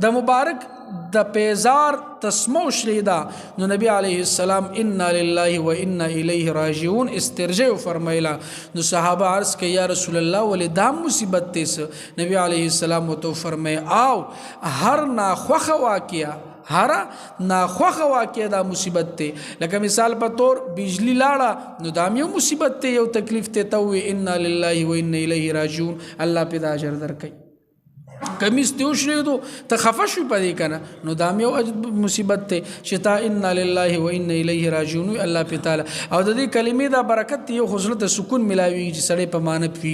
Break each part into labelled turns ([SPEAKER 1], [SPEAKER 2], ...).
[SPEAKER 1] د مبارک د پیزار تسمه وشلیده، نو نبی علیه السلام انا لله و انا الیه راجعون استرجع فرمایله. نو صحابه عرض کوي، یا رسول الله، ولې دا مصیبت تیس؟ نبی علیه السلام ورته فرمای، او هر ناخوښه واقعه، هر ناخوښه واقعه دا مصیبت ته. لکه مثال په تور بجلی لاړه، نو دا یو مصیبت ته، یو تکلیف ته، ته وی انا لله و انا الیه راجعون، الله په دا اجر درکړي. کمیس ته وشریدو، ته خفه شو پدې کنه، نو دا یو مصیبت ته چې تا انا لله و انا الیه راجعون، الله په تعالی. او د دې کلمې دا برکت، یو خزله ته سکون ملاوي چې سړی په معنی پی.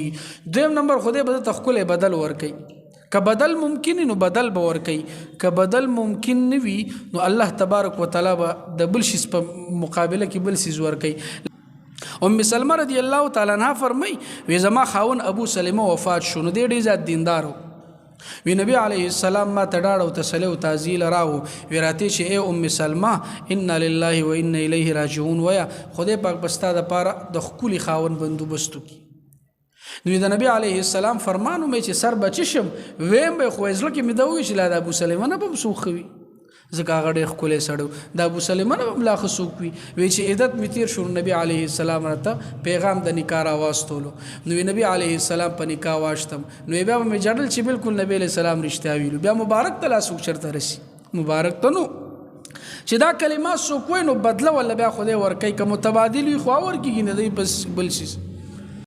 [SPEAKER 1] دویم نمبر، خدای به ته خپل بدل ورکي. که بدل ممکن نو بدل به ورکي، که بدل ممکن نه وي نو الله تبارک وتعالى به د بل شي په مقابله کې بل شي ورکي. ام سلمہ رضی الله تعالی عنها فرمای، وی زما خاون ابو سلمہ وفات شو، نو دې ډېر زیات دیندارو. وی نبی علیه السلام ما ته ډاډ او تسلی او تعزیل راو، وی راته چې اے ام سلمہ، انا لله و انا الیه راجعون ویا، خدای پاک بستا د پاره د خپل خاون بندوبست کی. نو د نبی علیه السلام فرمانو مې چې سر بچ شم ویم به، خو زړه کې مې دا وی چې لا د ابو سلمہ نه به سوخوي، ځکه هغه ډېر ښکلی سړی، د ابو سلمہ نه به لا ښه څوک وي. وی چې عدت مې تیر شو، نبی علیه السلام راته پیغام د نکاح راواستولو، نو نبی علیه السلام په نکاح واشتم. نو بیا به مې جړل چې بالکل نبی علیه السلام رښتیا ویلو. بیا مبارک ته لا څوک چېرته رسي؟ مبارک ته نو چې دا کلمه څوک وایي نو بدله ولا بیا خدای ورکوي. که متبادل وي خو ورکېږي، نه دی بس بل څیز.